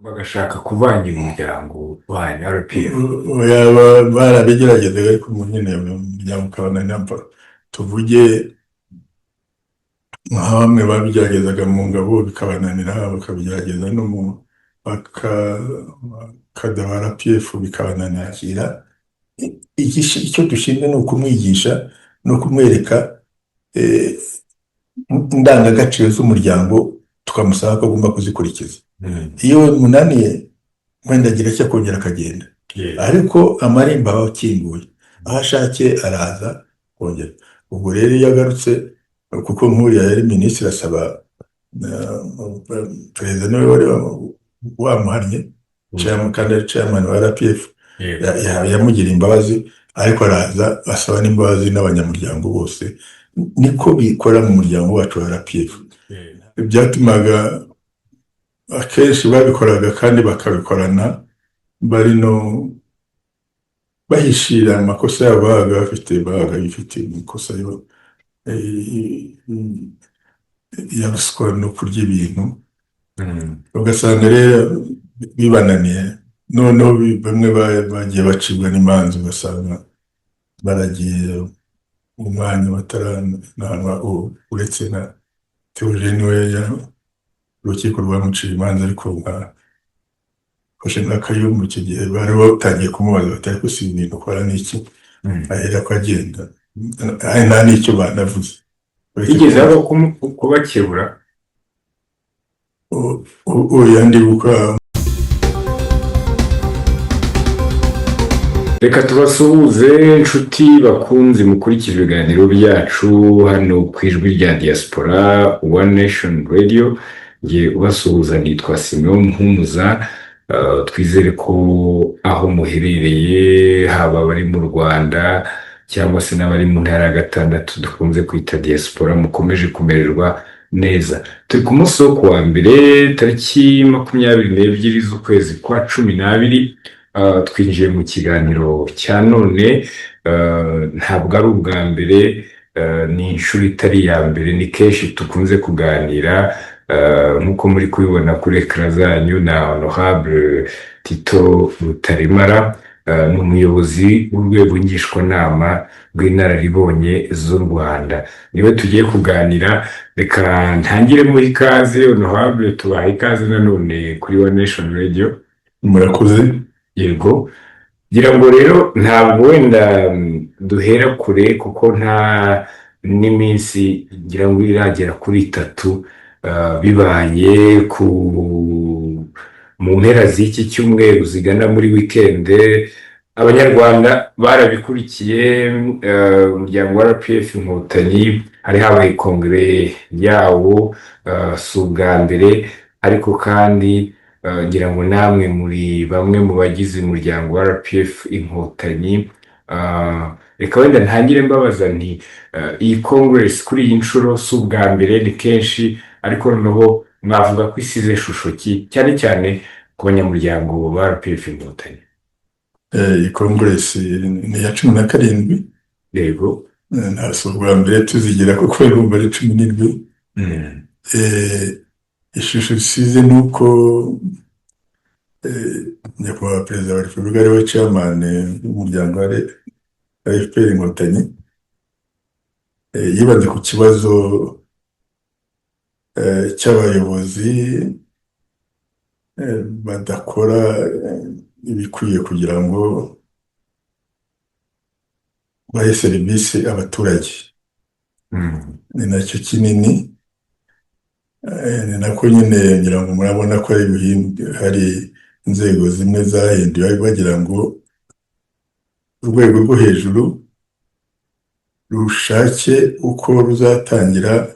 Bagashaka kuvangira umuryango wanyu RPF. Oya, barabigeragezaga, ariko nyine umuryango ukabananira. Tuvuge nka bamwe babigeragezaga mu ngabo bikabananira, bakabigerageza no mu bakada ba RPF bikabananira. Icyo dushinzwe ni ukumwigisha no kumwereka indangagaciro z'umuryango, tukamusaba ko agomba kuzikurikiza. Iyo bimunaniye, wenda agira icyo akongera akagenda, ariko amarembo aba akinguye, aho ashakiye araza kongera. Ubwo rero iyo agarutse, kuko nk'uriya yari minisitiri, asaba perezida, niwe wari wamuhannye kandi ari chairman wa RPF, yamugiriye imbabazi, ariko araza asaba n'imbabazi n'abanyamuryango bose. Niko bikora mu muryango wacu wa RPF. Byatumaga akenshi babikoraga kandi bakabikorana bari no bahishira amakosa yabo babaga bafite, babaga bifite amakosa ya ruswa no kurya ibintu, ugasanga rero bibananiye. Noneho bamwe bagiye bacibwa n'imanza, ugasanga baragiye umwanya bataranahanwa, uretse na Theogene we urukiko rwamuciye imanza, ariko nka fashe nka Kayumba, icyo gihe bari batangiye kumubaza bati: "Ariko si ibintu ukora ni iki?" Ahera ko agenda, nta n'icyo banavuze. Bigeze haba kubakebura? Oya, ndibuka. Reka tubasuhuze, inshuti bakunzi mukurikije ibiganiro byacu hano ku Ijwi rya Diaspora, One Nation Radio. Nge ubasuhuza nitwa Simeon Muhumuza. Twizere ko aho muherereye, haba abari mu Rwanda cyangwa se n'abari mu ntara ya gatandatu dukunze kwita diaspora, mukomeje kumererwa neza. Turi ku munsi wo kuwa mbere, tariki 22 z'ukwezi kwa 12. Twinjiye mu kiganiro cya none. Ntabwo ari ubwa mbere, ni inshuro itari iya mbere, ni kenshi dukunze kuganira. Nk'uko muri kubibona kuri écran zanyu, na Honorable Tito Rutaremara, ni umuyobozi w'urwego ngishwanama rw'inararibonye z'u Rwanda, niwe tugiye kuganira. Reka ntangire muri ikaze, Honorable, tubaha ikaze nanone kuri One Nation Radio. Murakoze. Yego, ngira ngo rero ntabwo wenda duhera kure, kuko nta n'iminsi ngira ngo iragera kuri 3 bibaye ku mu mpera z'iki cyumweru zigana muri wikende. Abanyarwanda barabikurikiye. Umuryango wa RPF Inkotanyi hari habaye kongere yawo. Si ubwa mbere, ariko kandi ngira ngo namwe muri bamwe mu bagize umuryango wa RPF Inkotanyi. Reka wenda ntangire mbabaza nti iyi congress kuri iyi nshuro, si ubwa mbere, ni kenshi, ariko noneho mwavuga ko isize ishusho ki, cyane cyane ku banyamuryango ba RPF Inkotanyi? Iyi congress ni iya 17. Nta si ubwa mbere tuzigira, kuko urumva ari 17. Ishusho isize ni uko nyakubahwa Perezida wa Repubulika, ariwe chairman w'umuryango wa FPR Inkotanyi, yibanze ku kibazo cy'abayobozi badakora ibikwiye kugira ngo bahe serivisi abaturage. Ni nacyo kinini, ni nako nyine ngira ngo murabona ko hari inzego zimwe zahinduwe, bagira ngo urwego rwo hejuru rushake uko ruzatangira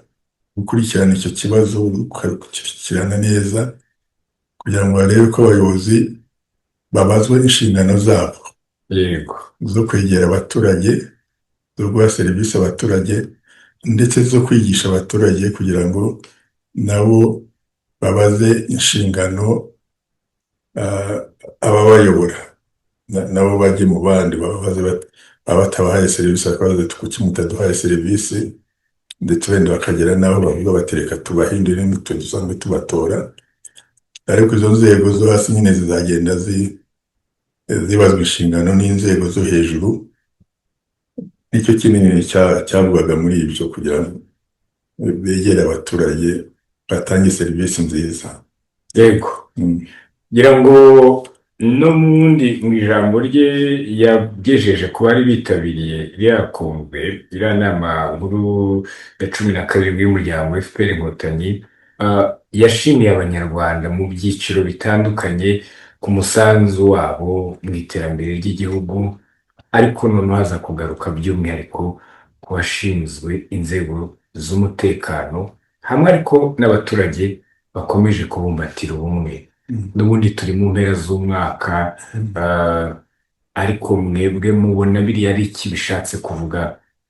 gukurikirana icyo kibazo, rukagikurikirana neza kugira ngo barebe ko abayobozi babazwa inshingano zabo zo kwegera abaturage, zo guha serivisi abaturage, ndetse zo kwigisha abaturage kugira ngo nabo babaze inshingano ababayobora, nabo bajye mu bandi babaze, baba batabahaye serivisi bakabaza bati: "Kuki mutaduhaye serivisi?" Ndetse wenda bakagera n'aho bavuga bati: "Reka tubahindure n'utwe dusanzwe tubatora." Ariko izo nzego zo hasi nyine zizagenda zibazwa inshingano n'inzego zo hejuru. Nicyo kinini cyavugwaga muri ibyo, kugira ngo begere abaturage, batange serivisi nziza. Yego. Ngira ngo n'ubundi mu ijambo rye yagejeje ku bari bitabiriye iriya kongere, iriya nama nkuru ya 17 y'umuryango FPR Inkotanyi, yashimiye Abanyarwanda mu byiciro bitandukanye ku musanzu wabo mu iterambere ry'igihugu, ariko noneho haza kugaruka by'umwihariko ku bashinzwe inzego z'umutekano hamwe ariko n'abaturage bakomeje kubumbatira ubumwe. N'ubundi turi mu mpera z'umwaka, ariko mwebwe mubona biriya ari iki bishatse kuvuga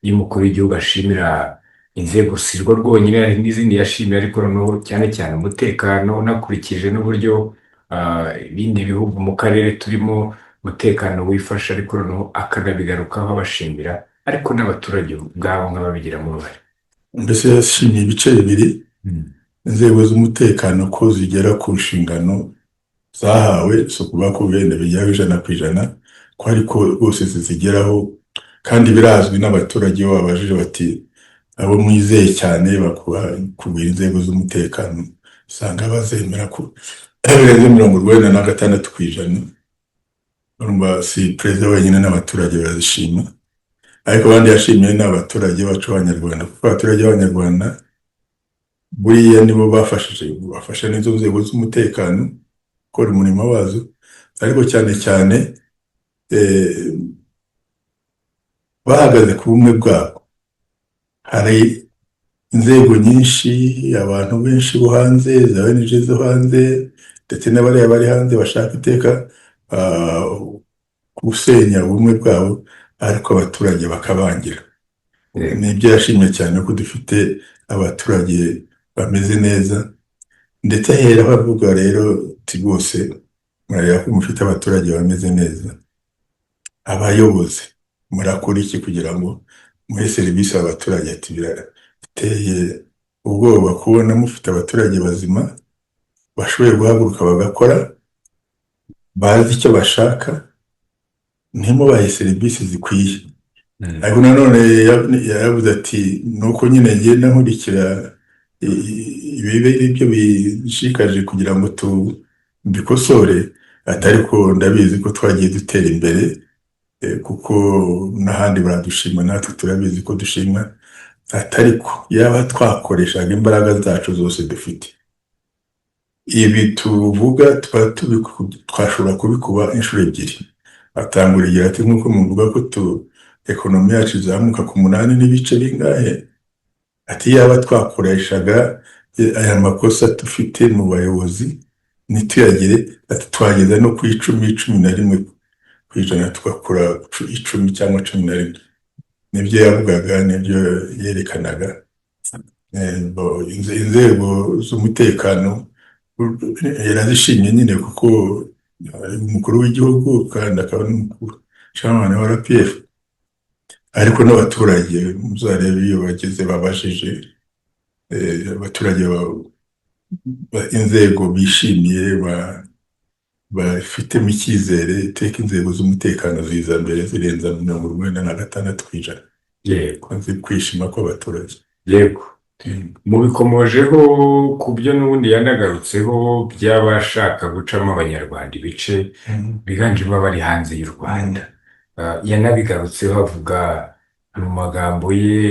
iyo umukuru w'igihugu ashimira inzego? Si rwo rwonyine, hari n'izindi yashimiye, ariko noneho cyane cyane umutekano, unakurikije n'uburyo ibindi bihugu mu karere turimo umutekano wifashe, ariko noneho akanabigarukaho abashimira ariko n'abaturage ubwabo nk'ababigiramo uruhare. Mbese yashimiye ibice bibiri: inzego z'umutekano ko zigera ku nshingano zahawe, si ukuvuga ko wenda bigeraho 100%, ko ariko rwose zizigeraho, kandi birazwi n'abaturage. Iyo babajije bati: "Abo mwizeye cyane?", bakubwira inzego z'umutekano, usanga bazemera ko birenze 96%. Urumva si perezida wenyine, n'abaturage barazishima. Ariko abandi yashimiye ni abaturage bacu b'Abanyarwanda, kuko abaturage b'Abanyarwanda buriya nibo bafashije, bafasha n'izo nzego z'umutekano gukora umurimo wazo, ariko cyane cyane bahagaze ku bumwe bwabo. Hari inzego nyinshi, abantu benshi bo hanze, za ONG zo hanze, ndetse n'abariya bari hanze bashaka iteka gusenya ubumwe bwabo, ariko abaturage bakabangira. Nibyo yashimye cyane, ko dufite abaturage bameze neza. Ndetse aheraho avuga rero ati: "Rwose murareba ko mufite abaturage bameze neza, abayobozi murakora iki kugira ngo muhe serivisi abaturage?" Ati: "Birateye ubwoba kubona mufite abaturage bazima, bashoboye guhaguruka bagakora, bazi icyo bashaka, ntimubahe serivisi zikwiye." Ariko nanone yaravuze ati: "Nuko nyine ngenda nkurikira ibibi, ibyo bishikaje kugira ngo tubikosore." Ati: "Ariko ndabizi ko twagiye dutera imbere, kuko n'ahandi baradushima, natwe turabizi ko dushimwa." Ati: "Ariko yaba twakoreshaga imbaraga zacu zose dufite, ibi tuvuga tuba twashobora kubikuba inshuro ebyiri." Atanga urugero ati: "Nk'uko muvuga ko économie yacu izamuka ku munani n'ibice bingahe," ati: "yaba twakoreshaga aya makosa dufite mu bayobozi ntituyagire," ati: "twageza no ku 10, 11%, tugakora 10 cyangwa 11." Nibyo yavugaga, nibyo yerekanaga. Inzego z'umutekano yarazishimye nyine, kuko ari umukuru w'igihugu kandi akaba n'umukuru chairman wa RPF. Ariko n'abaturage, muzarebe iyo bageze babajije abaturage inzego bishimiye, bafitemo icyizere, iteka inzego z'umutekano ziza mbere, zirenza 96%. Nzi kwishima kw'abaturage. Yego, mubikomojeho ku byo n'ubundi yanagarutseho by'abashaka gucamo Abanyarwanda ibice, biganjemo abari hanze y'u Rwanda. Yanabigarutseho avuga mu magambo ye,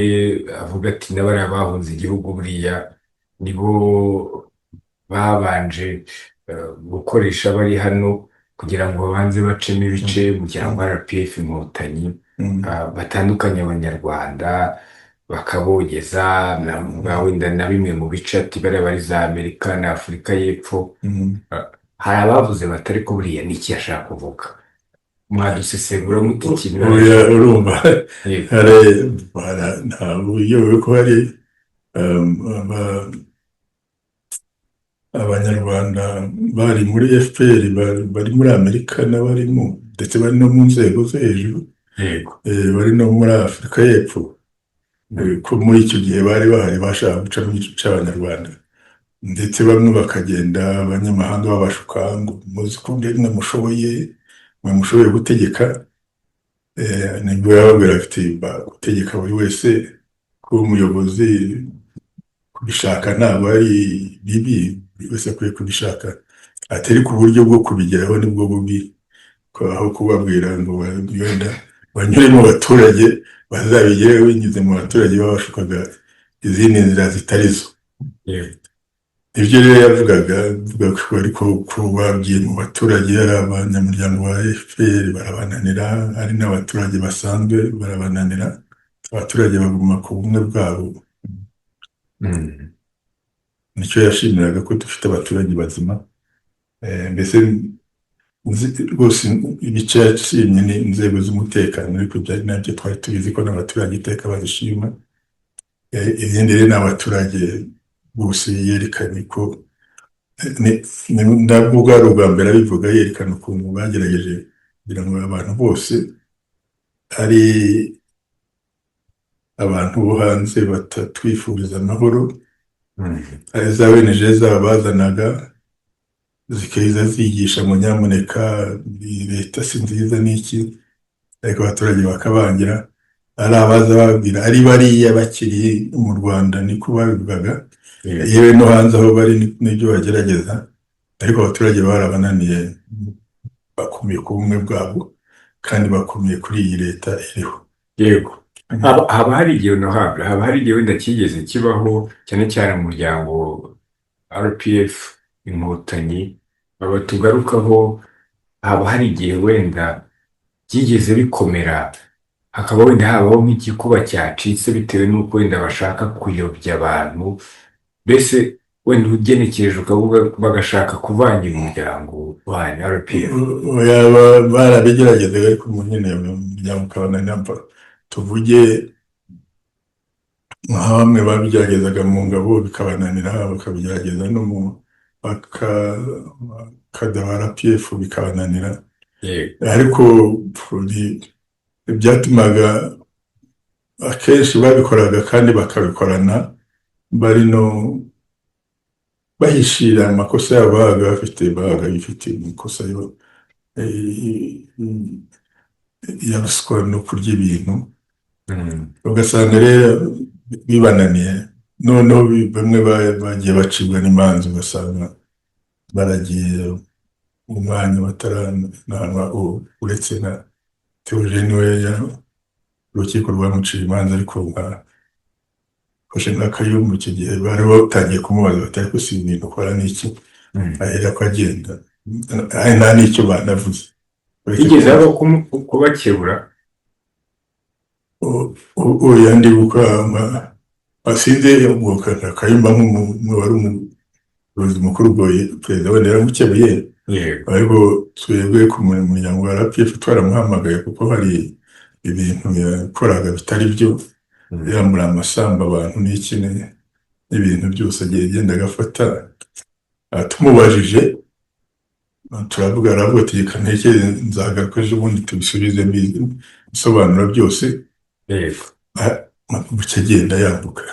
avuga ati: "N'abariya bahunze igihugu buriya nibo babanje gukoresha bari hano kugira ngo babanze bacemo ibice umuryango RPF Inkotanyi, batandukanye Abanyarwanda, bakabogeza wenda na bimwe mu bice." Ati: "Bariya bari za Amerika na Afurika y'Epfo." Hari abavuze bati: "Ariko buriya ni iki yashaka kuvuga?" Mwadusesengura mute ikintu? Oya, urumva, hari ntabwo uyobewe ko hari Abanyarwanda bari muri FPR bari muri Amerika n'abari mu, ndetse bari no mu nzego zo hejuru, bari no muri Afurika y'Epfo, ko muri icyo gihe bari bahari bashaka gucamo igice cy'Abanyarwanda. Ndetse bamwe bakagenda abanyamahanga babashuka ngo muzi ko mwe mushoboye, mwe mushoboye gutegeka. Nibwo yababwira ati gutegeka buri wese, kuba umuyobozi kubishaka ntabwo ari bibi, buri wese akwiye kubishaka, atari ku buryo bwo kubigeraho nibwo bubi, aho kubabwira ngo wenda banyure mu baturage bazabigereho binyuze mu baturage, babashukaga izindi nzira zitari zo. Ibyo rero yavugaga, avuga ko ariko ko babwiye mu baturage, ari abanyamuryango ba FPR barabananira, ari n'abaturage basanzwe barabananira, abaturage baguma ku bumwe bwabo. Nicyo yashimiraga, ko dufite abaturage bazima. Mbese rwose ibice yashimye ni inzego z'umutekano, ariko byari nabyo twari tubizi ko n'abaturage iteka bazishima. Ibindi rero ni abaturage bose yerekanye ko nabwo bwari ubwa mbere abivuga, yerekana ukuntu bagerageje kugira ngo abantu bose, ari abantu bo hanze batatwifuriza amahoro, ari za ONG zabo bazanaga zikaza zigisha ngo nyamuneka iyi leta si nziza n'iki, ariko abaturage bakabangira, ari abaza babwira, ari bariya bakiri mu Rwanda niko babivugaga, yewe no hanze aho bari n'ibyo bagerageza, ariko abaturage barabananiye, bakomeye ku bumwe bwabo kandi bakomeye kuri iyi leta iriho. Yego, haba hari igihe honorable, haba hari igihe wenda cyigeze kibaho, cyane cyane mu muryango RPF Inkotanyi aba tugarukaho, haba hari igihe wenda byigeze bikomera, hakaba wenda habaho nk'igikuba cyacitse bitewe n'uko wenda bashaka kuyobya abantu, mbese wenda ugenekereje ukavuga bagashaka kuvangira umuryango wanyu RPF? Oya, barabigeragezaga, ariko mu nyine umuryango ukabananira. Tuvuge nka bamwe babigeragezaga mu ngabo bikabananira, bakabigerageza no mu bakada ba RPF bikabananira. Ariko byatumaga akenshi babikoraga kandi bakabikorana bari no bahishira amakosa yabo babaga bafite, babaga bifite amakosa ya ruswa no kurya ibintu. Ugasanga rero bibananiye, noneho bamwe bagiye bacibwa n'imanza, ugasanga baragiye umwanya bataranahanwa, uretse na Theogene we urukiko rwamuciye imanza, ariko nka fashe nka Kayumba icyo gihe bari batangiye kumubaza bati ariko si ibintu ukora n'iki? Ahera ko agenda, ari nta n'icyo banavuze. Uretse Higeze kuba habaho kubakebura? Oya, ndibuka sinzi ubwo Kayumba nk'umuntu wari umuyobozi mukuru, ubwo perezida wenda yaramukebuye. Ariko twebwe ku muryango wa RPF twaramuhamagaye kuko hari ibintu yakoraga bitari byo, yambura amasambu abantu n'iki n'ibintu byose agiye agenda agafata. Tumubajije turavuga, aravuga ati reka ntekereze, nzagaruka ejo bundi tubisubize ibisobanuro byose. Bucya agenda yambuka.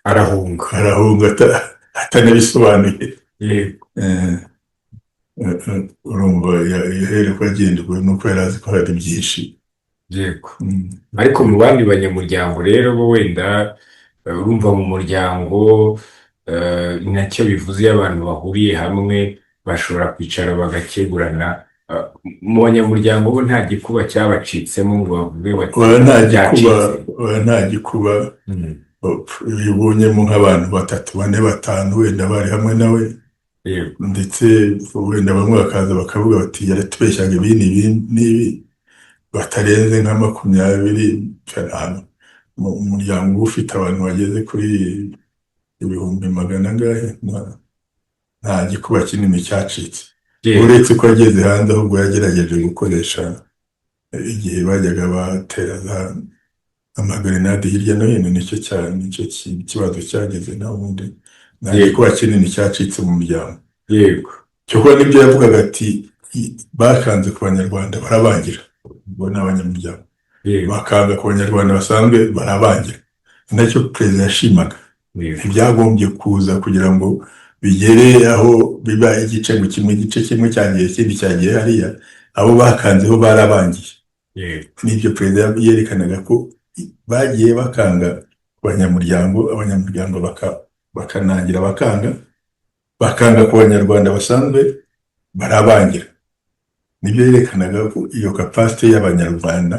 Arahunga. Arahunga atanabisobanuye. Urumva yahereye ko agenda ubwo nuko yari azi ko hari byinshi. Ariko mu bandi banyamuryango rero bo wenda urumva mu muryango ni nacyo bivuze, iyo abantu bahuriye hamwe bashobora kwicara bagakeburana. Mu banyamuryango bo nta gikuba cyabacitsemo ngo bavuge bati Oya, nta gikuba. Byacitse? Oya, nta gikuba. Iyo ubonyemo nk'abantu batatu, bane, batanu wenda bari hamwe nawe, ndetse wenda bamwe bakaza bakavuga bati yaratubeshyaga ibi n'ibi n'ibi, batarenze nka 20 ahantu mu muryango uba ufite abantu bageze kuri ibihumbi magana angahe, nta gikuba kinini cyacitse. Uretse ko yageze hanze ahubwo yagerageje gukoresha igihe bajyaga batera za amagrenade hirya no hino, nicyo cyane nicyo kibazo cyageze, naho ubundi nta gikuba kinini cyacitse mu muryango. Cyokora nibyo yavugaga ati bakanze ku banyarwanda barabangira, ubwo ni abanyamuryango, bakanga ku banyarwanda basanzwe barabangira, ni nacyo perezida yashimaga. Ntibyagombye kuza kugira ngo bigere aho biba igice ngo kimwe, igice kimwe cyagiye, ikindi cyagiye hariya. Abo bakanzeho barabangiye. N'ibyo perezida yerekanaga ko bagiye bakanga ku banyamuryango, abanyamuryango bakanangira, bakanga ku banyarwanda basanzwe, barabangira. Nibyo yerekanaga ko iyo capacité y'Abanyarwanda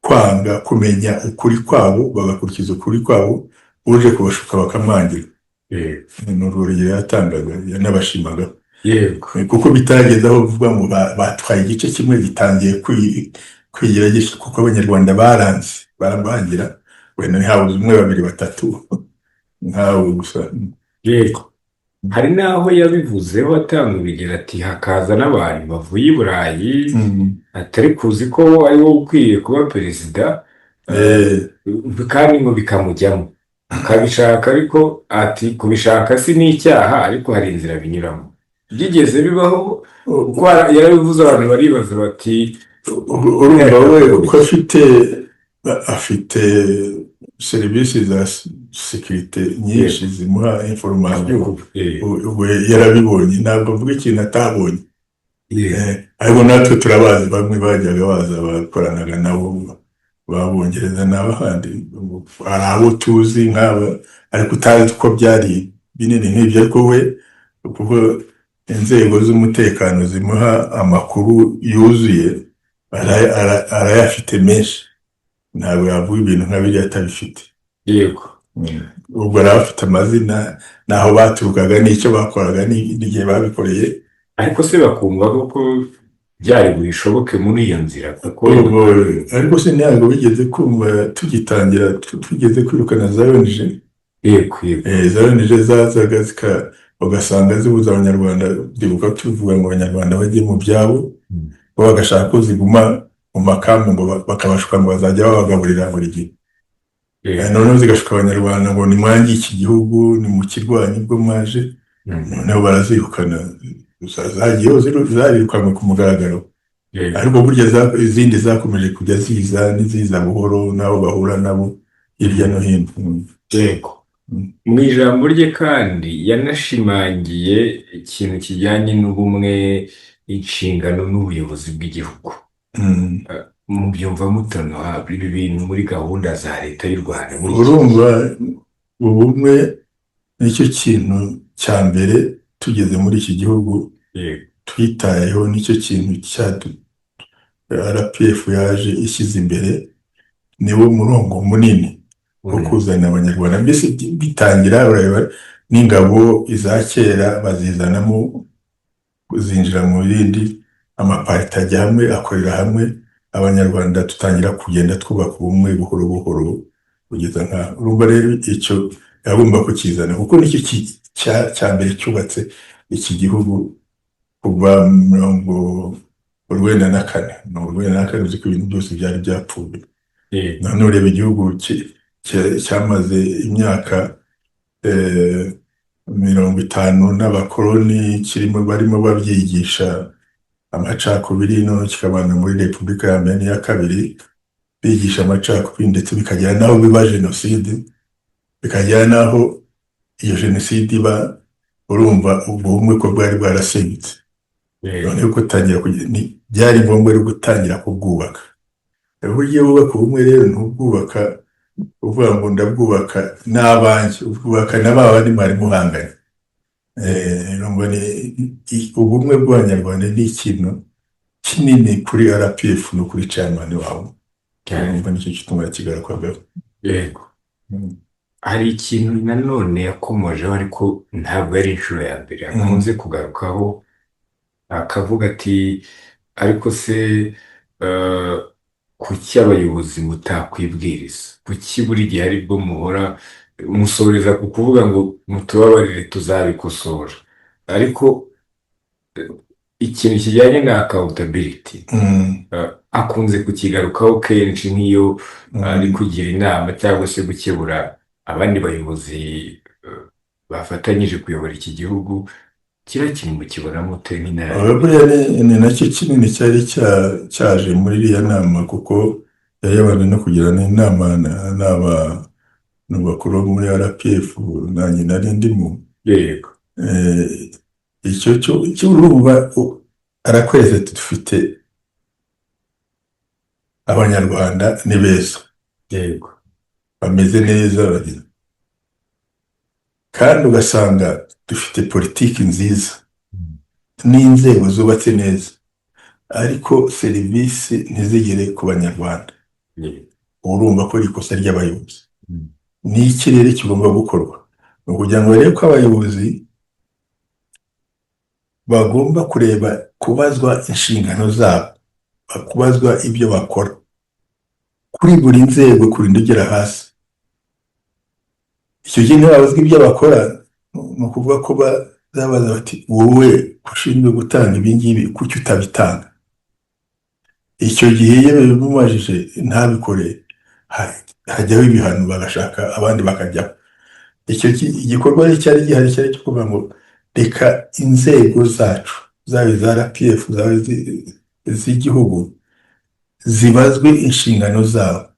kwanga kumenya ukuri kwabo, bagakurikiza ukuri kwabo, uje kubashuka bakamwangira. Ni urwo rugero yatangaga, yanabashimaga kuko bitageze aho bivuga ngo batwaye igice kimwe gitangiye kwigira gityo, kuko Abanyarwanda baranze, barabangira. Wenda ntihabuze umwe, babiri, batatu nkawe gusa. Yego, hari n'aho yabivuzeho atanga urugero, ati hakaza n'abantu bavuye i Burayi, atari kuzi ko ari wowe ukwiye kuba perezida, kandi ngo bikamujyamo akabishaka. Ariko ati kubishaka si n'icyaha, ariko hari inzira binyuramo. Byigeze bibaho, kuko yarabivuze, abantu baribaza bati Urumva we uko afite serivisi za sécurité nyinshi zimuha information. Ubwo yarabibonye, ntabwo avuga ikintu atabonye. Ariko natwe turabazi, bamwe bajyaga baza bakoranaga nabo b'Abongereza n'abahandi. Hari abo tuzi nk'aba, ariko utazi ko byari binini nk'ibyo. Ariko we, kuko inzego z'umutekano zimuha amakuru yuzuye, arayafite menshi, ntabwo yavuga ibintu nka biriya atabifite. Ubwo araba afite amazina n'aho baturukaga n'icyo bakoraga n'igihe babikoreye. Ariko se bakumva ko byari bushoboke muri iyo nzira, kuko Ariko se ntabwo bigeze kumva tugitangira, tugeze kwirukana za ONG? Yego. Za ONG zazaga ugasanga zibuza Abanyarwanda. Ndibuka tuvuga ngo Abanyarwanda bajye mu byabo, bo bagashaka ko ziguma mu makampu, ngo bakabashuka ngo bazajya babagaburira buri gihe. Noneho zigashuka Abanyarwanda ngo nimwange iki gihugu, nimukirwanye ubwo mwaje. Noneho barazirukana, zagiyeho zarirukanwe ku mugaragaro. Ariko burya izindi zakomeje kujya ziza n'iziza buhoro, n'abo bahura nabo hirya no hino. Yego. Mu ijambo rye kandi yanashimangiye ikintu kijyanye n'ubumwe, inshingano n'ubuyobozi bw'igihugu. Mubyumva mutano ibi bintu muri gahunda za Leta y'u Rwanda muri iki gihe? Urumva, ubumwe nicyo kintu cya mbere tugeze muri iki gihugu twitayeho, nicyo kintu cyadu RPF yaje ishyize imbere, niwo murongo munini wo kuzana Abanyarwanda. Mbese bitangira, urareba n'ingabo iza kera bazizanamo, zinjira mu bindi, amapariti ajya hamwe, akorera hamwe, Abanyarwanda tutangira kugenda twubaka ubumwe buhoro buhoro kugeza nka urumva rero icyo yagomba kukizana, kuko nicyo cya mbere cyubatse iki gihugu kuva 94. 94, uzi ko ibintu byose byari byapfuye. None ureba igihugu cyamaze imyaka 50 n'abakoloni kirimo, barimo babyigisha amacakubiri, noneho kikabana muri Repubulika ya mbere n'iya kabiri bigisha amacakubiri, ndetse bikagera n'aho biba jenoside, bikagera n'aho iyo jenoside iba. Urumva ubwo bumwe ko bwari bwarasenyutse. Noneho gutangira byari ngombwa rero gutangira kubwubaka. Burya iyo wubaka ubumwe rero, ntubwubaka uvuga ngo ndabwubaka n'abanjye, ubwubaka na ba bandi mwari muhanganye. Urumva ubumwe bw'Abanyarwanda ni ikintu kinini kuri RPF no kuri chairman wabo. Urumva nicyo gituma kigarukwagaho. Yego. Hari ikintu nanone yakomojeho, ariko ntabwo ari inshuro ya mbere akunze kugarukaho, akavuga ati ariko se kuki abayobozi mutakwibwiriza? Kuki buri gihe aribwo muhora musoreza ku kuvuga ngo mutubabarire, tuzabikosora? Ariko ikintu kijyanye na accountability akunze kukigarukaho kenshi, nk'iyo ari kugira inama cyangwa se gukebura abandi bayobozi bafatanyije kuyobora iki gihugu. Kiriya kintu mukibona mute nk'inararibonye? Buriya ni nacyo kinini cyari cyaje muri iriya nama, kuko yari yabanje no kugirana inama n'aba Bakuru bo muri RPF, nanjye nari ndimo. Icyo cyo urumva arakwereka ati dufite Abanyarwanda ni beza, bameze neza, bagira, kandi ugasanga dufite politiki nziza n'inzego zubatse neza, ariko serivisi ntizigere ku Banyarwanda. Urumva ko ari ikosa ry'abayobozi. Ni iki rero kigomba gukorwa? Ni ukugira ngo barebe ko abayobozi bagomba kureba kubazwa inshingano zabo, kubazwa ibyo bakora kuri buri nzego, kurinda ugera hasi. Icyo gihe ntibabazwa ibyo bakora, ni ukuvuga ko bazabaza bati: "Wowe ushinzwe gutanga ibi ngibi, kuki utabitanga?" Icyo gihe iyo babimubajije ntabikore, hajyaho ibihano, bagashaka abandi bakajyaho. Icyo igikorwa rero cyari gihari cyari cyo kuvuga ngo reka inzego zacu, zaba iza RPF, zaba iz'igihugu, zibazwe inshingano zabo,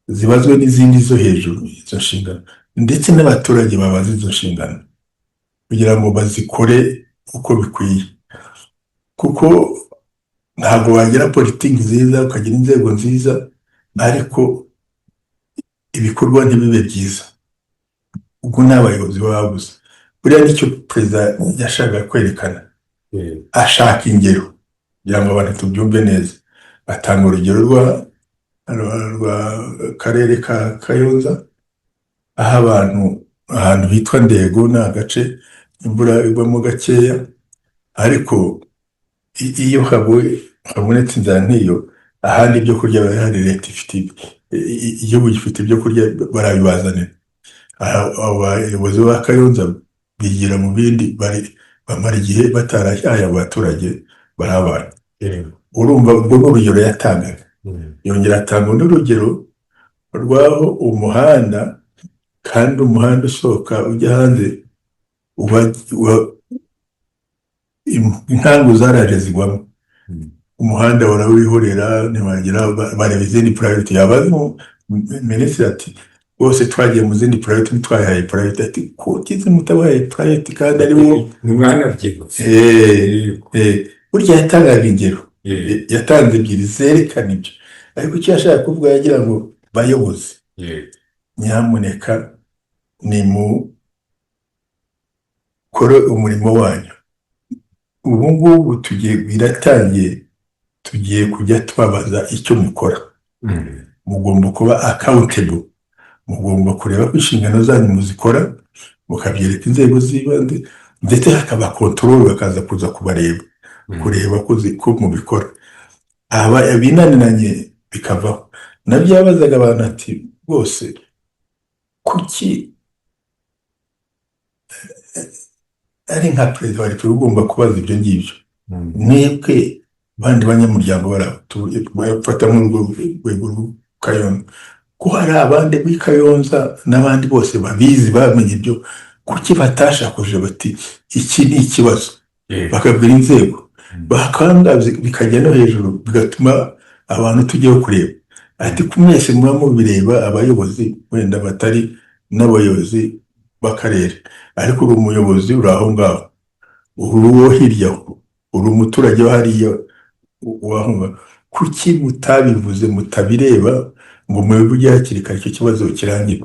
zibazwe n'izindi zo hejuru izo nshingano, ndetse n'abaturage babaze izo nshingano kugira ngo bazikore uko bikwiye. Kuko ntabwo wagira politiki nziza, ukagira inzego nziza, ariko ibikorwa ntibibe byiza. Ubwo ni abayobozi baba babuze. Buriya nicyo perezida yashakaga kwerekana. Ashaka ingero kugira ngo abantu tubyumve neza. Atanga urugero rwa karere ka Kayonza, aho abantu ahantu hitwa Ndego, ni agace imvura igwamo gakeya, ariko iyo habonetse inzara nk'iyo, ahandi ibyo kurya birahari, leta ifite, igihugu gifite ibyo kurya, barabibazanira. Abo bayobozi ba Kayonza bigira mu bindi, bamara igihe batarahaye abo baturage barabana. Urumva urwo ni urugero yatangaga. Yongera atanga undi rugero rw'aho umuhanda, kandi umuhanda usohoka ujya hanze, inkangu zaraje zigwamo. Umuhanda barawihorera, ntibagira bareba izindi priority. Yabaza minisitiri ati: "Bose twagiye mu zindi priority, ntitwayihaye priority." Ati: "Kuki mutabahaye priority kandi ari wo?" Ntimwanabyibutse. Burya yatangaga ingero. Yatanze ebyiri zerekana ibyo, ariko icyo yashaka kuvuga, yagira ngo bayobozi, nyamuneka nimukore umurimo wanyu. Ubu ngubu tugiye, biratangiye, tugiye kujya tubabaza icyo mukora. Mugomba kuba accountable, mugomba kureba ko inshingano zanyu muzikora, mukabyereka inzego z'ibanze, ndetse hakaba control, bakaza kuza kubareba, kureba ko mubikora. Aba binaniranye bikavaho. Nabyo yabazaga abantu ati: "Rwose kuki ari nka perezida wa repubulika ugomba kubaza ibyo ngibyo? Mwebwe bandi banyamuryango bafata nk'urwo rwego rw'i Kayonza, ko hari abandi b'i Kayonza n'abandi bose babizi, bamenye ibyo, kuki batashakuje bati iki ni ikibazo?" Bakabwira inzego, bakanga, bikajya no hejuru, bigatuma abantu tujyaho kureba. Ati: "Ku mwese muba mubireba, abayobozi wenda batari n'abayobozi b'akarere, ariko uri umuyobozi uri aho ngaho, uri uwo hirya aho, uri umuturage wo hariya waho ngaho, kuki mutabivuze, mutabireba ngo mubivuge hakiri kare, icyo kibazo kirangire?"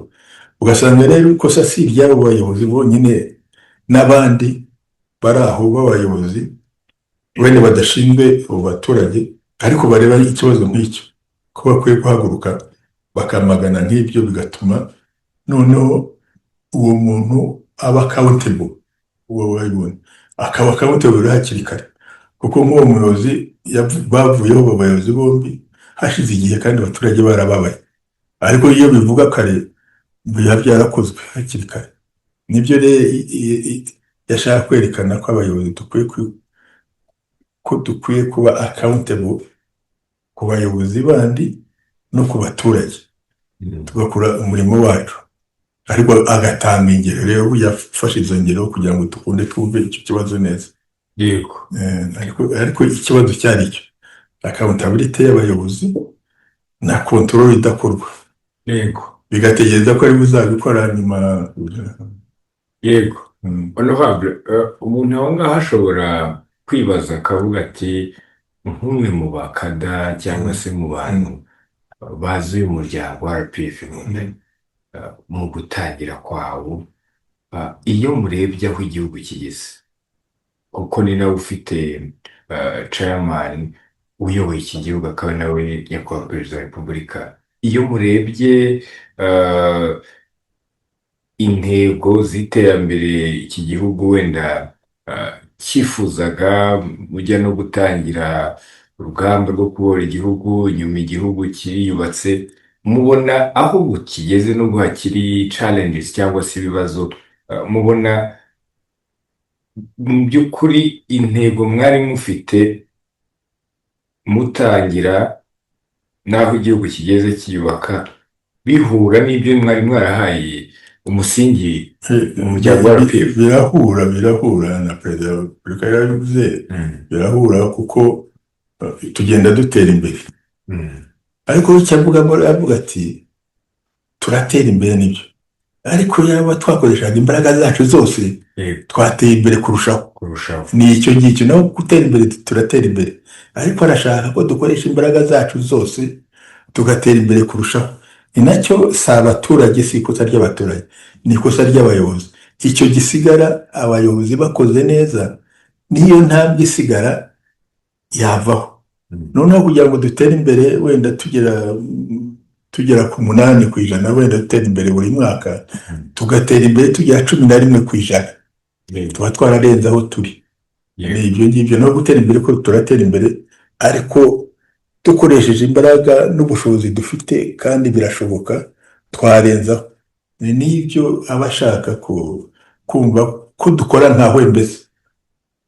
Ugasanga rero ikosa si iry'abo bayobozi bonyine, n'abandi bari aho b'abayobozi wenda badashinzwe abo baturage, ariko bareba ikibazo nk'icyo, ko bakwiye guhaguruka bakamagana nk'ibyo, bigatuma noneho uwo muntu aba accountable, uwo wabibonye akaba accountable hakiri kare. Kuko nk'uwo muyobozi bavuyeho, abo bayobozi bombi, hashize igihe kandi abaturage barababaye, ariko iyo bivuga kare biba byarakozwe hakiri kare. Nibyo rero yashaka kwerekana, ko abayobozi dukwiye ko dukwiye kuba accountable ku bayobozi bandi no ku baturage, tugakora umurimo wacu. Ariko agatanga ingero rero, yafashe izo ngero kugira ngo dukunde twumve icyo kibazo neza. Ariko ikibazo cyari icyo accountability y'abayobozi na control idakorwa. Yego. Bigategereza ko ari buzabikora nyuma. Yego, honorable, umuntu aho ngaho ashobora kwibaza akavuga ati nk'umwe mu bakada cyangwa se mu bantu bazi uyu muryango wa RPF Inkotanyi mu gutangira kwawo, iyo murebye aho igihugu kigeze, kuko ni nawe ufite chairman uyoboye iki gihugu, akaba nawe nyakubahwa perezida wa repubulika, iyo murebye intego z'iterambere iki gihugu wenda cyifuzaga, mujya no gutangira urugamba rwo kubohora igihugu, nyuma igihugu kiriyubatse, mubona aho ubu kigeze nubwo hakiri challenges cyangwa se ibibazo, mubona mu by'ukuri intego mwari mufite mutangira n'aho igihugu kigeze kiyubaka bihura n'ibyo mwari mwarahaye umusingi umuryango wa RPF? Birahura, birahura, na perezida wa repubulika yarabivuze. Birahura kuko tugenda dutera imbere. Ariko icyo avuga, avuga ati turatera imbere nibyo, ariko yaba twakoreshaga imbaraga zacu zose twateye imbere kurushaho. Kurushaho. Ni icyo ngicyo. Naho gutera imbere, turatera imbere, ariko arashaka ko dukoresha imbaraga zacu zose tugatera imbere kurushaho. Ni nacyo, si abaturage, si ikosa ry'abaturage, ni ikosa ry'abayobozi. Icyo gisigara, abayobozi bakoze neza, n'iyo ntambwe isigara yavaho. Noneho kugira ngo dutere imbere, wenda tugera ku 8%, wenda dutera imbere buri mwaka, tugatera imbere tugera 11%, tuba twararenze aho turi. Ni ibyo ngibyo. No gutera imbere ko turatera imbere, ariko dukoresheje imbaraga n'ubushobozi dufite, kandi birashoboka, twarenzaho. Ni n'ibyo aba ashaka kumva ko dukora nkawe, mbese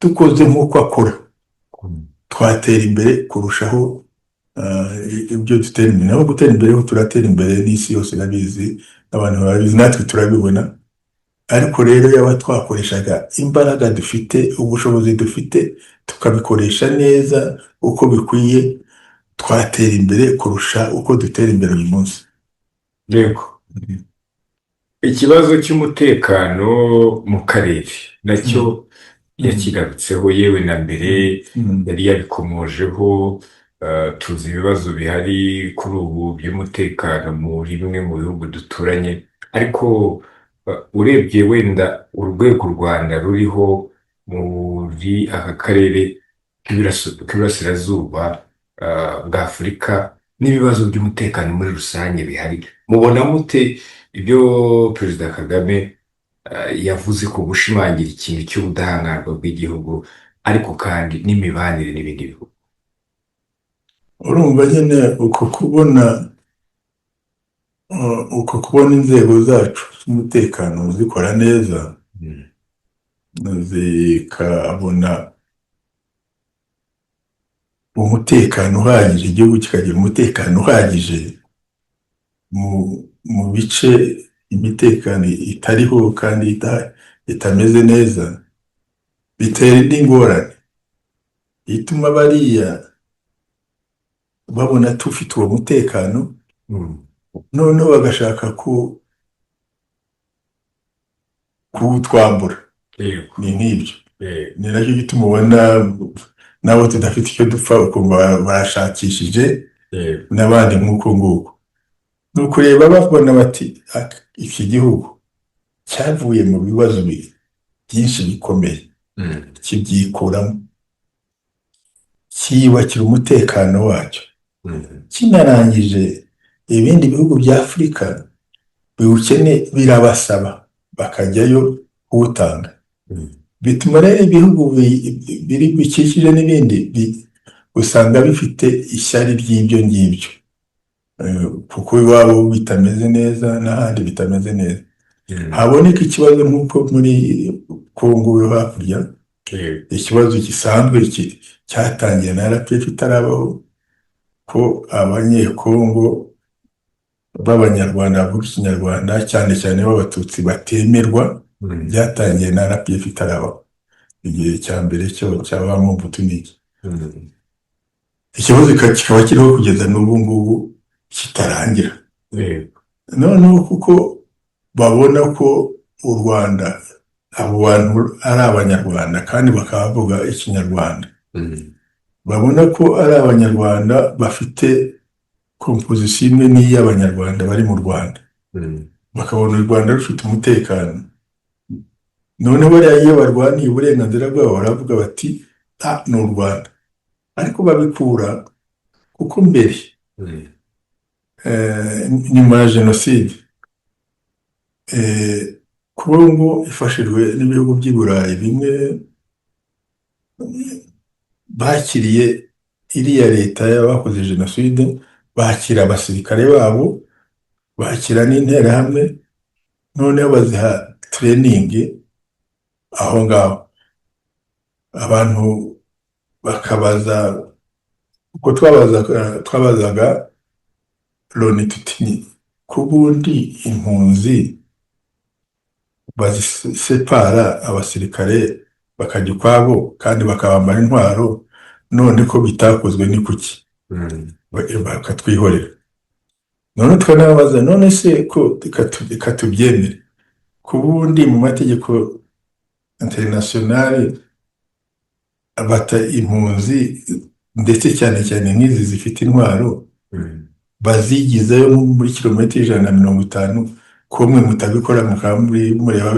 dukoze nk'uko akora twatera imbere kurushaho ibyo dutera imbere. Naho gutera imbere ho turatera imbere, n'isi yose irabizi, abantu barabizi, natwe turabibona. Ariko rero yaba twakoreshaga imbaraga dufite, ubushobozi dufite, tukabikoresha neza uko bikwiye, twatera imbere kurusha uko dutera imbere uyu munsi. Yego. Ikibazo cy'umutekano mu karere nacyo yakigarutseho, yewe na mbere yari yabikomojeho. Tuzi ibibazo bihari kuri ubu by'umutekano muri bimwe mu bihugu duturanye, ariko urebye wenda urwego u Rwanda ruriho muri aka karere k'iburasirazuba bwa Afurika n'ibibazo by'umutekano muri rusange bihari, mubona mute ibyo Perezida Kagame yavuze ku gushimangira ikintu cy'ubudahangarwa bw'igihugu, ariko kandi n'imibanire n'ibindi bihugu? Urumva nyine uko kubona inzego zacu z'umutekano zikora neza, zikabona umutekano uhagije, igihugu kikagira umutekano uhagije mu bice imitekano itariho kandi itameze neza, bitera indi ngorane ituma bariya babona tufite uwo mutekano, noneho bagashaka kuwutwambura. Ni nk'ibyo. Ni nacyo gituma ubona nabo tudafite icyo dupfa, ukumva barashakishije n'abandi nk'uko nguko. Ni ukureba babona bati iki gihugu cyavuye mu bibazo byinshi bikomeye, kibyikuramo, cyiyubakira umutekano wacyo, kinarangije ibindi bihugu bya Afurika biwukene birabasaba bakajyayo kuwutanga. Bituma rero ibihugu biri bikikije n'ibindi usanga bifite ishyari ry'ibyo ngibyo, kuko iwabo bitameze neza n'ahandi bitameze neza. Haboneka ikibazo nk'uko muri Kongo yo hakurya, ikibazo gisanzwe cyatangiye na RPF itarabaho, ko Abanyekongo b'Abanyarwanda bavuga Ikinyarwanda, cyane cyane b'Abatutsi, batemerwa. Byatangiye na RPF itarabaho, igihe cya mbere cyo cyaba Mobutu n'iki. Ikibazo kikaba kiriho kugeza n'ubu ngubu kitarangira. Noneho kuko babona ko u Rwanda, abo bantu ari Abanyarwanda kandi bakaba bavuga Ikinyarwanda, babona ko ari Abanyarwanda bafite composition imwe n'iy'Abanyarwanda bari mu Rwanda, bakabona u Rwanda rufite umutekano. Noneho bariya iyo barwaniye uburenganzira bwabo baravuga bati: "Ah, ni u Rwanda." Ariko babikura kuko mbere, nyuma ya jenoside, Kongo ifashijwe n'ibihugu by'i Burayi bimwe bakiriye iriya leta y'abakoze jenoside, bakira abasirikare babo, bakira n'Interahamwe, noneho baziha training aho ngaho. Abantu bakabaza uko twabazaga Loni tuti: "Ku bundi impunzi bazisepara, abasirikare bakajya ukwabo kandi bakabambara intwaro, none ko bitakozwe ni kuki?" Bakatwihorera. None tukanababaza: "None se ko reka tubyemere, ku bundi mu mategeko international bata impunzi, ndetse cyane cyane nk'izi zifite intwaro, bazigizayo nko muri kilometero 150, ko mwe mutabikora, mukaba muri mureba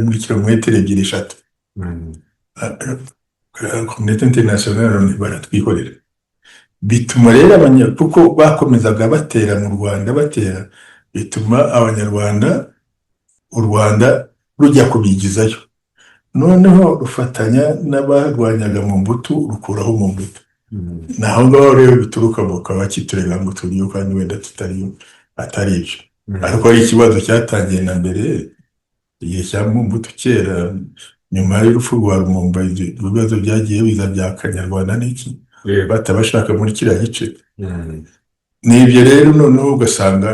muri kilometero ebyiri, eshatu?" Communauté internationale baratwihorera. Bituma rero kuko bakomezaga batera mu Rwanda, batera, bituma Abanyarwanda, u Rwanda rujya kubigizayo, noneho rufatanya n'abarwanyaga Mobutu, rukuraho Mobutu. Ni aho ngaho rero bituruka, bakaba bakiturega ngo turiyo kandi wenda tutariyo, atari ibyo. Ariko ari ikibazo cyatangiye na mbere, igihe cya Mobutu kera, nyuma y'urupfu rwa Lumumba, ibibazo byagiye biza bya Kanyarwanda n'iki, batabashaka muri kiriya gice. Ni ibyo rero. Noneho ugasanga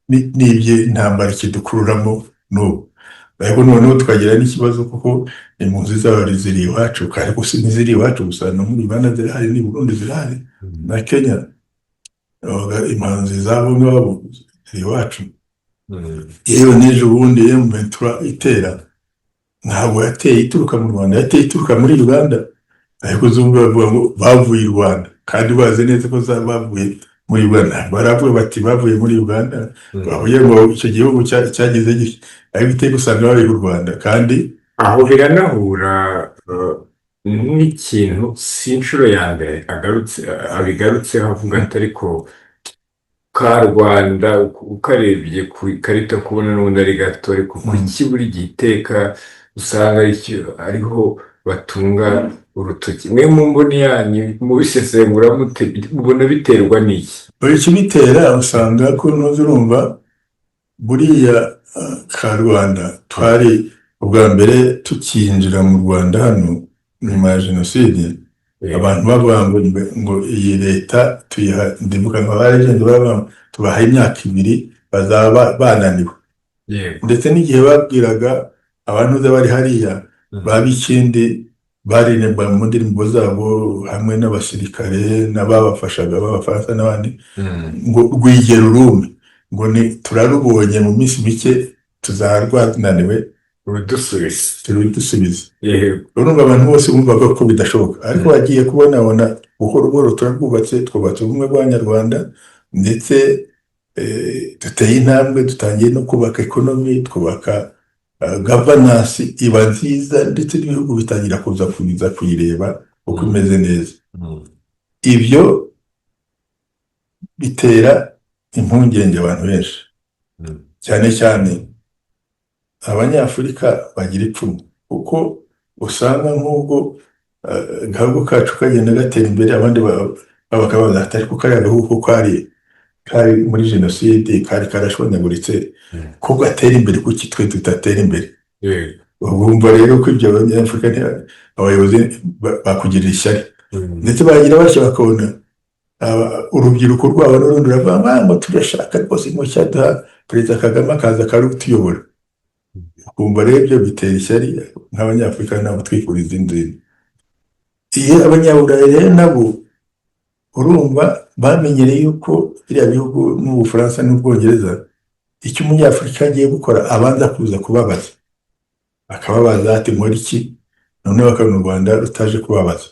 ni ibyo intambara ikidukururamo n'ubu. Ariko noneho tukagira n'ikibazo kuko impunzi zabo ziri iwacu, ariko si ntiziri iwacu gusa, no muri Uganda zirahari, n'i Burundi zirahari, na Kenya. Impunzi z'abo ngabo ziri iwacu. Yewe n'ejo bundi M23 itera, ntabwo yateye ituruka mu Rwanda, yateye ituruka muri Uganda. Ariko zumva bavuga ngo bavuye i Rwanda, kandi bazi neza ko bavuye muri Uganda. Baravuga bati bavuye muri Uganda, bavuye ngo icyo gihugu cyagize gitya, ariko iteka usanga bari u Rwanda kandi. Aho biranahura n'ikintu, si inshuro ya mbere agarutse, abigarutseho avuga ati: "Ariko ka Rwanda ukarebye ku ikarita kubona n'ubundi ari gato, ariko kuki buri gihe iteka usanga ariho batunga urutoki?" Mwe mu mboni yanyu, mubisesengura mute, mubona biterwa n'iki? Ikibitera, usanga ko ntuzi, urumva buriya ka Rwanda twari ubwa mbere tukinjira mu Rwanda hano nyuma ya jenoside, abantu bavuga ngo iyi leta tuyiha, ndibuka ngo abaragenda baravuga ngo tubaha imyaka 2 bazaba bananiwe. Ndetse n'igihe babwiraga abantu bari hariya ba Bikindi baririmba mu ndirimbo zabo hamwe n'abasirikare n'ababafashaga b'Abafaransa n'abandi ngo rwigera urume, ngo ni turarubonye, mu minsi mike tuzaba rwananiwe. Urudusubiza. Turudusubize. Urumva abantu bose bumvaga ko bidashoboka, ariko bagiye kubonabona buhoro buhoro turarwubatse, twubatse ubumwe bw'Abanyarwanda, ndetse duteye intambwe, dutangiye no kubaka economy, twubaka governance iba nziza, ndetse n'ibihugu bitangira kuza kuyireba uko imeze neza. Ibyo bitera impungenge abantu benshi, cyane cyane Abanyafurika bagira ipfunwe, kuko usanga nk'ubwo agahugu kacu kagenda gatera imbere, abandi bakabaza ati: "Ariko kariya gahugu ko kari muri jenoside, kari karashwanyaguritse, ko gatera imbere, kuki twe tudatera imbere?" Bumva rero ko ibyo Abanyafurika, abayobozi bakugirira ishyari. Ndetse bagira batya bakabona urubyiruko rwabo n'urundi ruravuga ngo turashaka rwose ngo cyaduha Perezida Kagame akaza akarutuyobora. Ukumva rero ibyo bitera ishyari nk'Abanyafurika, ntabwo twifuriza izindi. Iyo Abanyaburayi rero nabo urumva bamenyereye yuko biriya bihugu n'Ubufaransa n'Ubwongereza Icyo Umunyafurika agiye gukora, abanza kuza kubabaza, akababaza ati: "Nkora iki?" Noneho bakabona u Rwanda rutaje kubabaza.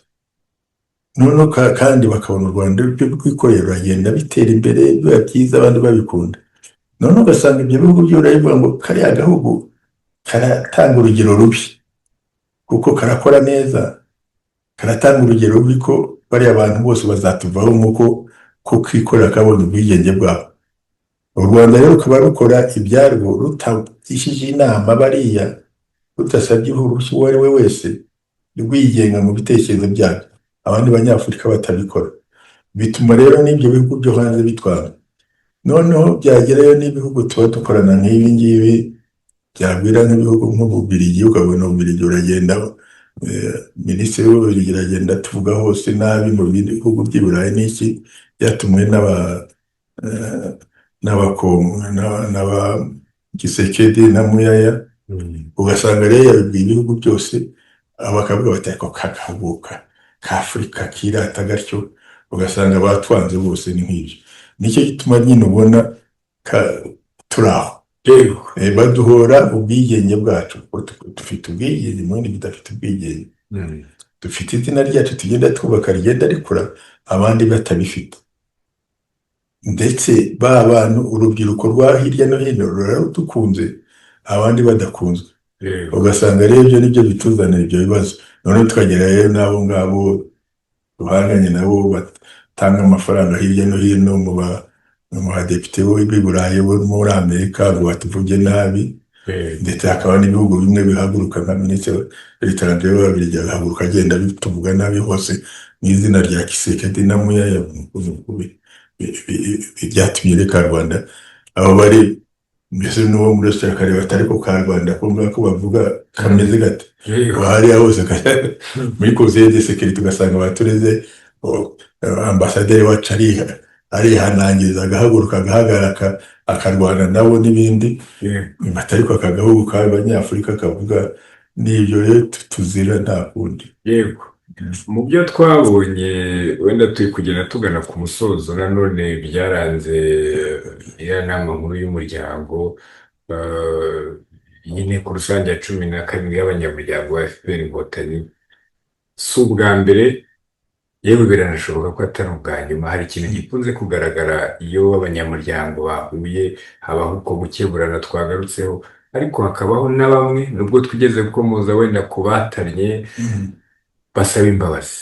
Noneho kandi bakabona u Rwanda rwikorera, ruragenda bitera imbere, biba byiza, abandi babikunda. Noneho ugasanga ibyo bihugu by'Uburayi bivuga ngo kariya gahugu karatanga urugero rubi, kuko karakora neza, karatanga urugero rubi, ko bariya bantu bose bazatuvaho nk'uko ko kikorera kabonye ubwigenge bwabo. U Rwanda rero rukaba rukora ibyarwo rutagishije inama bariya, rudasabye uruhushya uwo ari we wese, rwigenga mu bitekerezo byabyo, abandi Banyafurika batabikora. Bituma rero n'ibyo bihugu byo hanze bitwara. Noneho byagerayo n'ibihugu tuba dukorana nk'ibi ngibi, byabwira nk'ibihugu nk'Ububirigi, ukabona Ububirigi buragenda, minisitiri w'Ububirigi aragenda tuvuga hose nabi mu bindi bihugu by'i Burayi n'iki, byatumwe n'aba Tshisekedi na Muyaya. Ugasanga rero yabibwiye ibihugu byose, bakavuga bati: "Ariko kagahugu ka Afurika kirata gatyo?" Ugasanga batwanze bose. Ni nk'ibyo, nicyo gituma nyine ubona turi aho. Baduhora ubwigenge bwacu, kuko dufite ubwigenge mu bindi bidafite ubwigenge. Dufite izina ryacu tugenda twubaka, rigenda rikura, abandi batabifite. Ndetse ba bantu, urubyiruko rwa hirya no hino ruradukunze, abandi badakunzwe. Ugasanga rero ibyo nibyo bituzanira ibyo bibazo. Noneho tukagera rero n'abo ngabo duhanganye nabo batanga amafaranga hirya no hino mu badepite b'i Burayi, bo muri Amerika, ngo batuvuge nabi. Ndetse hakaba n'ibihugu bimwe bihaguruka, nka minisitiri w'iterambere w'Ababiligi agahaguruka agenda bituvuga nabi hose mu izina rya Tshisekedi na Muyaya. Byatumye reka Rwanda aho bari mbese n'uwo muri Australia akareba atari ko ka Rwanda ko ngako bavuga kameze gate? Hariya hose muri Conseil de sécurité ugasanga batureze, ambasaderi wacu arihanangiriza, agahaguruka, agahagarara, akarwana nabo n'ibindi, batari ko aka gahugu k'Abanyafurika kavuga. N'ibyo rero tuzira, nta kundi. Yego, mu byo twabonye, wenda turi kugenda tugana ku musozo, nanone byaranze iriya nama nkuru y'umuryango, y'inteko rusange ya 17 y'abanyamuryango wa FPR Inkotanyi, si ubwa mbere, yewe biranashoboka ko atari ubwa nyuma. Hari ikintu gikunze kugaragara iyo abanyamuryango bahuye: habaho uko gukeburana twagarutseho, ariko hakabaho na bamwe, nubwo twigeze gukomoza wenda ku batannye, basaba imbabazi.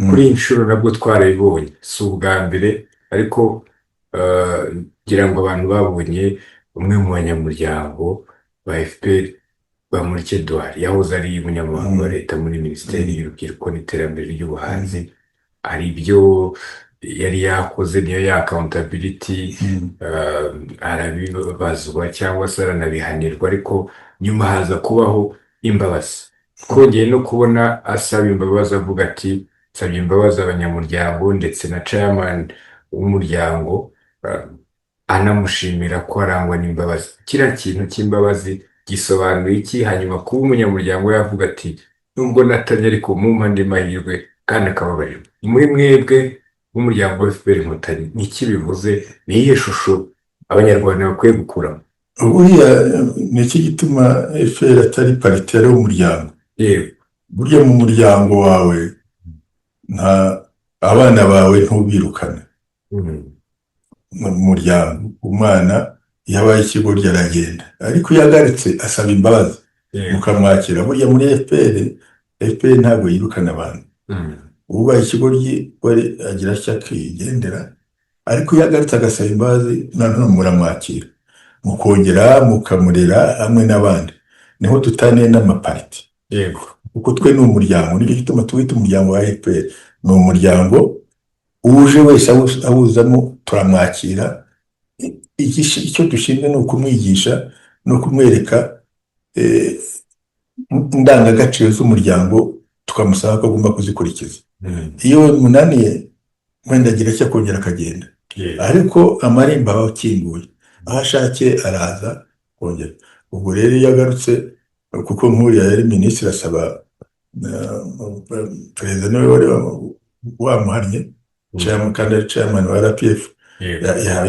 Kuri iyi nshuro nabwo twarabibonye, si ubwa mbere, ariko ngira ngo abantu babonye umwe mu banyamuryango ba FPR, Bamporiki Edouard, yahoze ari umunyamabanga wa leta muri Minisiteri y'Urubyiruko n'Iterambere ry'Ubuhanzi. Hari ibyo yari yakoze, niyo ya accountability, arabibazwa cyangwa se aranabihanirwa, ariko nyuma haza kubaho imbabazi. Twongeye no kubona asaba imbabazi, avuga ati: "Nsabye imbabazi abanyamuryango ndetse na chairman w'umuryango," anamushimira ko arangwa n'imbabazi. Kiriya kintu cy'imbabazi gisobanuye iki? Hanyuma kuba umunyamuryango yavuga ati: "Nubwo natanye, ariko mumpa andi mahirwe," kandi akababarirwa, muri mwebwe nk'umuryango wa FPR Inkotanyi ni iki bivuze? Ni iyihe shusho Abanyarwanda bakwiye gukuramo? Buriya ni iki gituma FPR atari parti, ari umuryango? Burya mu muryango wawe, nta abana bawe ntubirukane. Mu muryango, umwana iyo abaye ikigoryi aragenda, ariko iyo agarutse asaba imbabazi, mukamwakira. Burya muri FPR, FPR ntabwo yirukana abantu. Ubaye ikigoryi we agira atya akigendera, ariko iyo agarutse agasaba imbabazi, nanone muramwakira, mukongera mukamurera hamwe n'abandi. Niho dutaniye n'amapariti, kuko twe ni umuryango. Nicyo gituma tuwita umuryango wa FPR. Ni umuryango, uje wese awuzamo turamwakira. Icyo dushinzwe ni ukumwigisha no kumwereka indangagaciro z'umuryango, tukamusaba ko agomba kuzikurikiza. Iyo bimunaniye, wenda agira icyo akongera akagenda, ariko amarembo aba akinguye, aho ashakiye araza kongera. Ubwo rero iyo agarutse, kuko nk'uriya yari minisitiri, asaba perezida, niwe wari wamuhannye, kandi ari chairman wa RPF,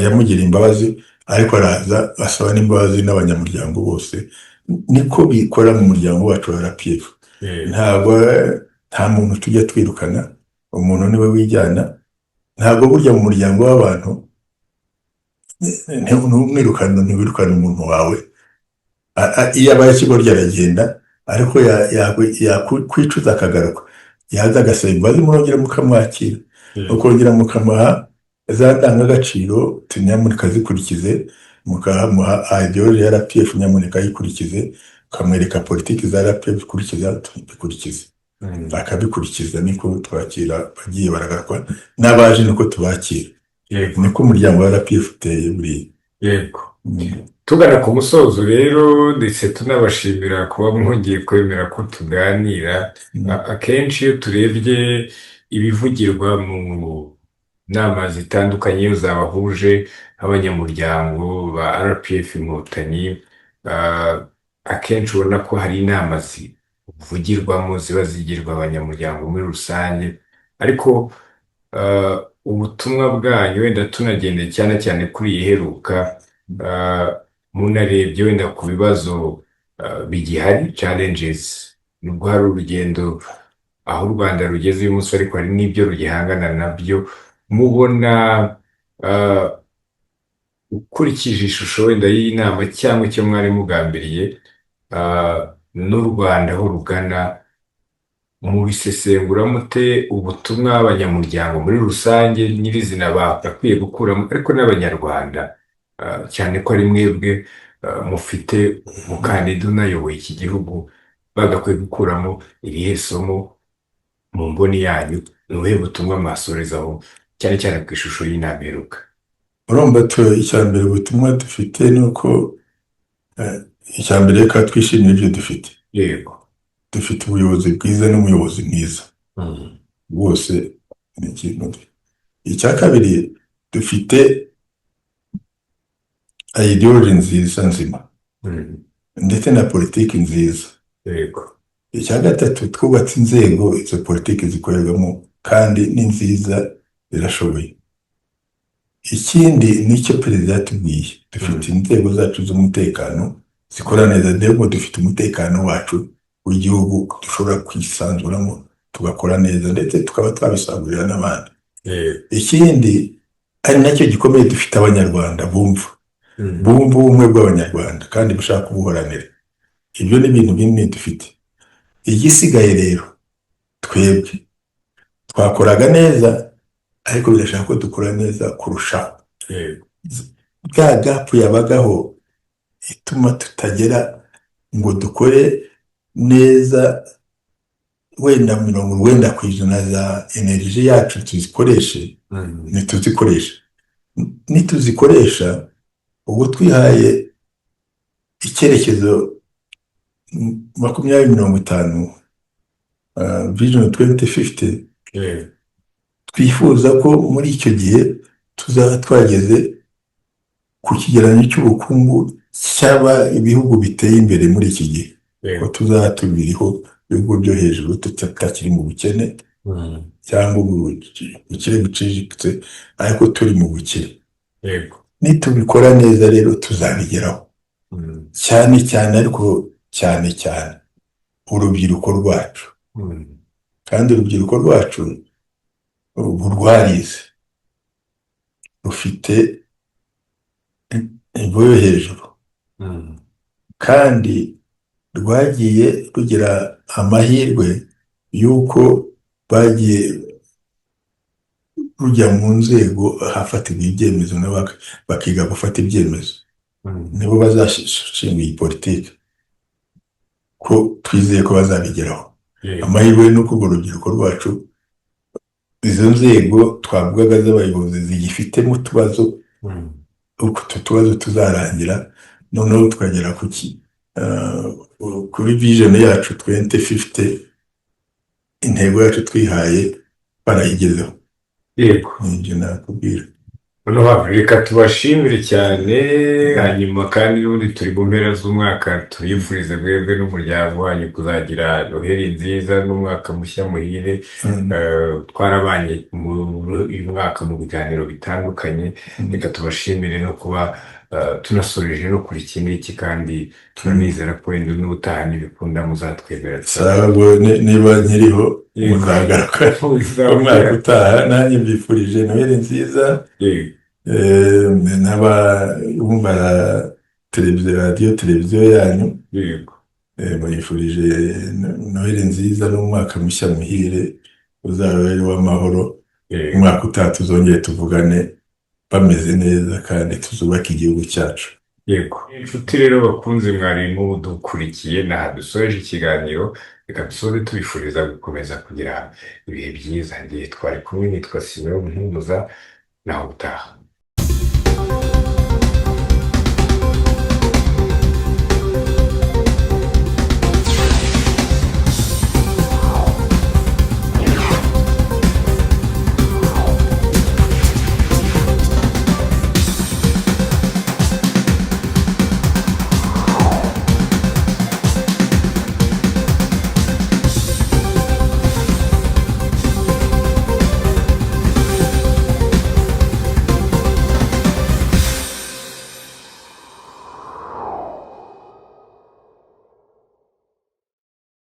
yamugiriye imbabazi. Ariko araza asaba n'imbabazi n'abanyamuryango bose. Niko bikora mu muryango wacu wa RPF. Ntabwo, nta muntu tujya twirukana, umuntu niwe wijyana. Ntabwo burya mu muryango w'abantu ntumwirukana, ntiwirukana umuntu wawe. Iyo abaye ikigoryi aragenda, ariko yakwicuza akagaruka, yaza agasaba imbabazi, murongera mukamwakira, ukongera mukamuha za ndangagaciro, nyamuneka zikurikize, mukamuha ideology ya RPF, nyamuneka ayikurikize, ukamwereka politiki za RPF ikurikiza, bikurikize, akabikurikiza. Niko twakira bagiye baragaruka n'abaje, niko tubakira. Niko umuryango wa RPF uteye buriya. Tugana ku musozo rero, ndetse tunabashimira kuba mwongeye kwemera ko tuganira. Akenshi iyo turebye ibivugirwa mu nama zitandukanye iyo zabahuje abanyamuryango ba RPF Inkotanyi, akenshi ubona ko hari inama zivugirwamo ziba zigirwa abanyamuryango muri rusange, ariko ubutumwa bwanyu, wenda tunagendeye cyane cyane kuri iyi iheruka, munarebye wenda ku bibazo bigihari, challenges, nubwo hari urugendo aho u Rwanda rugeze uyu munsi, ariko hari n'ibyo rugihangana nabyo, mubona ukurikije ishusho wenda y'iyi nama cyangwa icyo mwari mugambiriye, n'u Rwanda aho rugana, mubisesengura mute? Ubutumwa abanyamuryango muri rusange nyirizina bagakwiye gukuramo, ariko n'Abanyarwanda, cyane ko ari mwebwe mufite umukandida unayoboye iki gihugu, bagakwiye gukuramo irihe somo mu mboni yanyu? Ni ubuhe butumwa mwasorezaho, cyane cyane ku ishusho y'inama iheruka? Urumva, icya mbere, ubutumwa dufite ni uko icya mbere, reka twishimire ibyo dufite. Dufite ubuyobozi bwiza n'umuyobozi mwiza bwose, ni ikintu. Icya kabiri, dufite ideology nziza nzima ndetse na politiki nziza. Icya gatatu, twubatse inzego izo politiki zikorerwamo, kandi ni nziza, zirashoboye. Ikindi nicyo perezida yatubwiye, dufite inzego zacu z'umutekano zikora neza, rero dufite umutekano wacu w'igihugu dushobora kwisanzuramo, tugakora neza, ndetse tukaba twabisagurira n'abandi. Ikindi ari nacyo gikomeye, dufite Abanyarwanda bumva bumva ubumwe bw'Abanyarwanda kandi bashaka kubuhoranira. Ibyo ni ibintu binini dufite. Igisigaye rero, twebwe twakoraga neza, ariko birashaka ko dukora neza kurushaho. Bwa gap yabagaho ituma tutagera ngo dukore neza wenda 90% za energy yacu tuzikoreshe, ntituzikoresha. Nituzikoresha, ubu twihaye icyerekezo 2050, vision 2050, twifuza ko muri icyo gihe tuzaba twageze ku kigereranyo cy'ubukungu cy'aba ibihugu biteye imbere muri iki gihe, ko tuzaba tubiriho, ibihugu byo hejuru, tutakiri mu bukene cyangwa ubukire buciriritse, ariko turi mu bukire. Nitubikora neza rero tuzabigeraho, cyane cyane, ariko cyane cyane urubyiruko rwacu. Kandi urubyiruko rwacu ubu rwarize, rufite niveau yo hejuru, kandi rwagiye rugira amahirwe y'uko bagiye rujya mu nzego ahafatirwa ibyemezo, nabo bakiga gufata ibyemezo. Nibo bazashinga iyi politiki, ko twizeye ko bazabigeraho. Amahirwe ni uko urwo rubyiruko rwacu, izo nzego twavugaga z'abayobozi zigifitemo utubazo, uko utu tubazo tuzarangira, noneho tukagera ku ki kuri vision yacu 2050, intego yacu twihaye, barayigezeho. Nibyo nakubwira. Noneho reka tubashimire cyane. Hanyuma kandi n'ubundi turi mu mpera z'umwaka, tubifurize mwebwe n'umuryango wanyu kuzagira Noheli nziza n'umwaka mushya muhire. Twarabanye muri muri uyu mwaka mu biganiro bitandukanye. Reka tubashimire no kuba tunasoreje no kuri iki ngiki, kandi turanizera ko wenda n'ubutaha nibikunda muzatwemera. Sawa, ubwo niba nkiriho muzagaruka umwaka utaha. Nanjye mbifurije Noheli nziza. N'abumva televiziyo, radiyo, televiziyo yanyu, mbifurije Noheli nziza n'umwaka mushya muhire, uzaba ari uw'amahoro. Umwaka utaha tuzongere tuvugane bameze neza kandi tuzubake igihugu cyacu. Yego, inshuti rero bakunze mwari mudukurikiye, n'aha dusoreje ikiganiro. Reka dusoze tubifuriza gukomeza kugira ibihe byiza. Igihe twari kumwe nitwa Simeon Muhumuza, naho utaha.